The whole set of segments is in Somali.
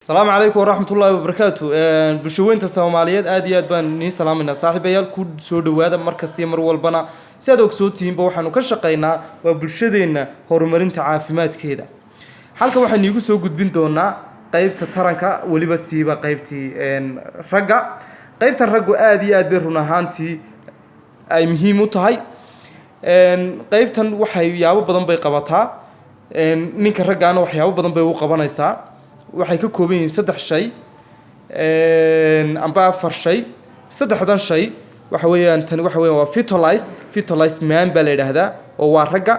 Asalaamu calaykum waraxmatullaahi wabarakaatu. Bulshaweynta Soomaaliyeed, aad iyo aad baan niin salaamaynaa. Saaxiibayaal, ku soo dhowaada mar kasta iyo mar walbana. Si aad ogsootihiinba, waxaanu ka shaqaynaa waa bulshadeenna horumarinta caafimaadkeeda. Halkan waxaan iigu soo gudbin doonaa qeybta taranka, weliba siiba qeybtii ragga. Qeybtan raggu aad iyo aad bay run ahaantii ay muhiim u tahay. Qeybtan waxay yaabo badan bay qabataa. Ninka raggaana waxyaabo badan bay u qabanaysaa. Waxay ka kooban yihiin saddex shay amba afar shay. Saddexdan shay waxa weeyaan, tani waxa weeyaan waa Vitalize. Vitalize Man baa la yidhaahdaa oo waa ragga.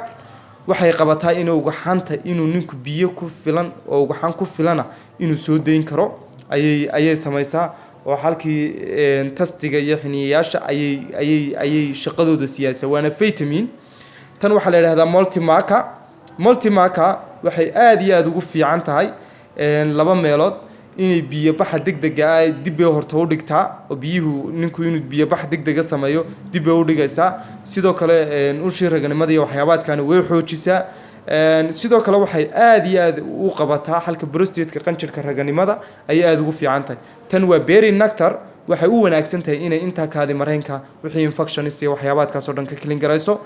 Waxay qabataa inuu ugaxanta, inuu ninku biyo ku filan oo ugaxan ku filana inuu soo dayn karo ayay samaysaa, oo halkii tastiga iyo xiniyayaasha ayay shaqadooda siyaasa, waana vitamin. Tan waxaa la yidhahdaa Multimaca. Multimaca waxay aad iyo aada ugu fiican tahay laba meelood: inay biyo baxa degdega ah dib bay horta u dhigtaa, oo biyuhu ninku inuu biyo bax degdega sameeyo dib bay u dhigaysaa. Sidoo kale ushii raganimada iyo waxyaabaadkani way xoojisaa. Sidoo kale waxay aad iyo aad u qabataa xalka prostate-ka, qanjirka raganimada ayay aada ugu fiican tahay. Tan waa Berry Nectar. Waxay u wanaagsan tahay inay intaa kaadi mareenka wixii infections iyo waxyaabaadkaas oo dhan ka clean garayso.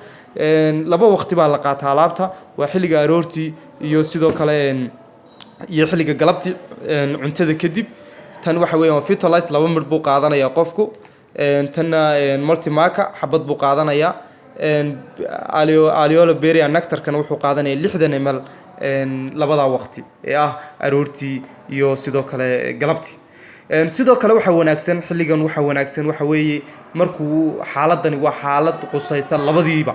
Laba waqti baa la qaataa alaabta: waa xilliga aroortii iyo sidoo kale iyo xilliga galabti cuntada kadib. Tan waxa weeyaan waa Vitalize, laba midh buu qaadanayaa qofku. Tanna Multimaca xabad buu qaadanayaa. Aliola Berry Nectarkana wuxuu qaadanaya 60 ml labadaa waqti ee ah aroortii iyo sidoo kale galabtii. Sidoo kale waxaa wanaagsan xilligan, waxaa wanaagsan waxa weeye markuu xaaladani waa xaalad qusaysa labadiiba,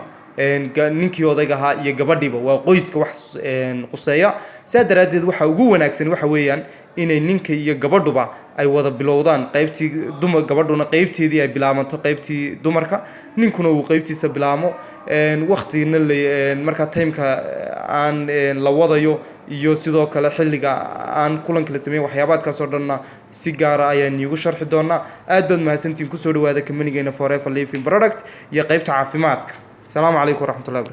ninkii odayga ahaa iyo gabadhiiba, waa qoyska wax quseeya. Sidaa daraaddeed waxa ugu wanaagsan waxa weeyaan inay ninka iyo gabadhuba ay wada bilowdaan. Qaybtii dumar, gabadhuna qaybteedii ay bilaabanto, qaybtii dumarka, ninkuna uu qaybtiisa bilaamo. Waqtigana la markaa timeka aan la wadayo iyo sidoo kale xilliga aan kulanka la sameyn, waxyaabaadkaas oo dhanna si gaara ayaan iigu sharxi doonaa. Aad baad mahadsantihiin. Kusoo dhawaada companygeena Forever Living Product iyo qaybta caafimaadka. Asalaamu calaykum waraxmatullahi wabarakatu.